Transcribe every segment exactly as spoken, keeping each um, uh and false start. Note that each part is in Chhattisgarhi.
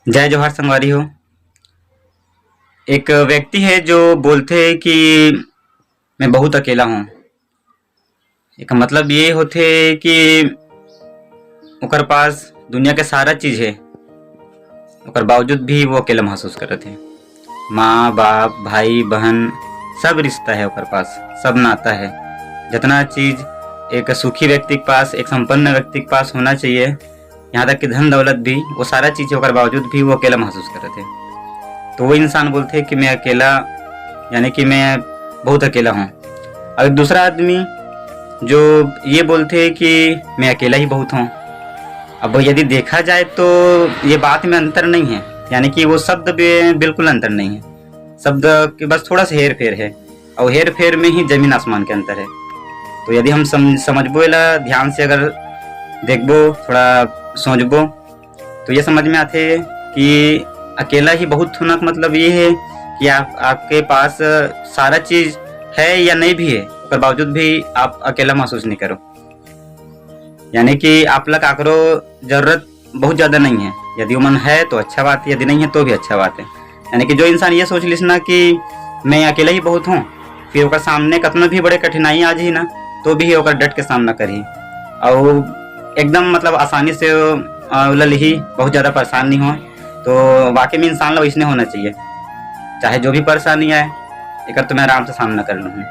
जय जोहार संगवारी हो। एक व्यक्ति हे जो बोलथे कि मैं बहुत अकेला हूँ। एकर मतलब ये होथे कि ओकर पास दुनिया के सारा चीज हे, ओकर बावजूद भी वो अकेला महसूस करत हे। माँ, बाप, भाई, बहन, सब रिश्ता हे ओकर पास, सब नाता हे। जितना चीज एक सुखी व्यक्ति के पास, एक संपन्न व्यक्ति के पास होना चाहिए, यहाँ तक कि धन दौलत भी, वो सारा चीज ओकर बावजूद भी वो अकेला महसूस करत हे। तो वो इंसान बोलथे कि मैं अकेला, यानी कि मैं बहुत अकेला हूँ। और दूसरा आदमी जो ये बोलथे कि मैं अकेला ही बहुत हूँ। अब यदि देखा जाए तो ये बात में अंतर नहीं है, यानी कि वो शब्द में बिल्कुल अंतर नहीं है, शब्द के बस थोड़ा सा हेर फेर है, और हेर फेर में ही जमीन आसमान के अंतर है। तो यदि हम सम-, समझबो एला ध्यान से, अगर देखबो, थोड़ा सोचबो, तो ये समझ में आथे कि अकेला ही बहुत होना का मतलब ये है कि आप, आपके पास सारा चीज है या नहीं भी है, ओकर बावजूद भी आप अकेला महसूस नहीं करो। यानी कि आप ला काकरो जरूरत बहुत ज्यादा नहीं है। यदि ओमन है तो अच्छा बात है, यदि नहीं है तो भी अच्छा बात है। यानी कि जो इंसान ये सोच लिस ना कि मैं अकेला ही बहुत हूँ, फिर ओकर सामने कतना भी बड़े कठिनाई आ जाही ना, तो भी ओकर डट के सामना करही, और एकदम मतलब आसानी से, अ, ओला लिही, बहुत ज्यादा परेशान नहीं हो। तो वाकई में इंसान ला वैसने होना चाहिए, चाहे जो भी परेशानी आए, एकर तो मैं आराम से सामना कर लूँ।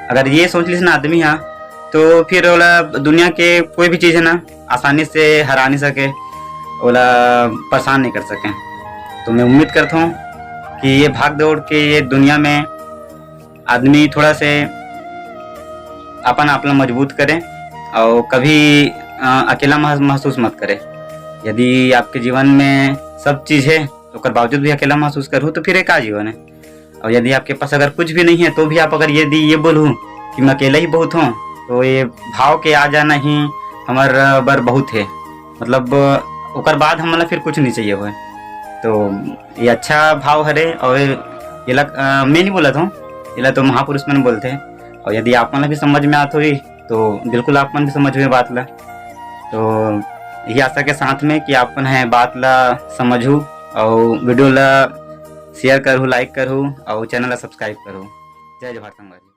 अगर ये सोच लिस ना आदमी हा, तो फिर ओला दुनिया के कोई भी चीज है ना, आसानी से हरा नहीं सके, ओला परेशान नहीं कर सके। तो मैं उम्मीद करता हूँ कि ये भाग दौड़ के ये दुनिया में आदमी थोड़ा से अपन आप ला मजबूत करे और कभी, अ, अकेला महस-, महसूस मत करे। यदि आपके जीवन में सब चीज है, ओकर बावजूद भी अकेला महसूस करू, तो फिर ये का जीवन है? और यदि आपके पास अगर कुछ भी नहीं है, तो भी आप अगर यदि ये बोलू कि मैं अकेला ही बहुत हूँ, तो ये भाव के आ जाना ही हमर बर बहुत है। मतलब, ओकर बाद हमन ला फिर कुछ नहीं चाहिए होए। तो ये अच्छा भाव हरे, और ये ला, अ, मैं नहीं बोलत हूँ, ये ला तो महापुरुष मन बोलते हैं। और यदि आप मन ला भी समझ में आत होही, तो बिल्कुल आप मन भी समझ में बात ला। तो यही आशा के साथ में कि आप मन है बात ला समझू, और video ला share करहू, like करहू, और channel ला subscribe करहू। जय जोहार संगवारी।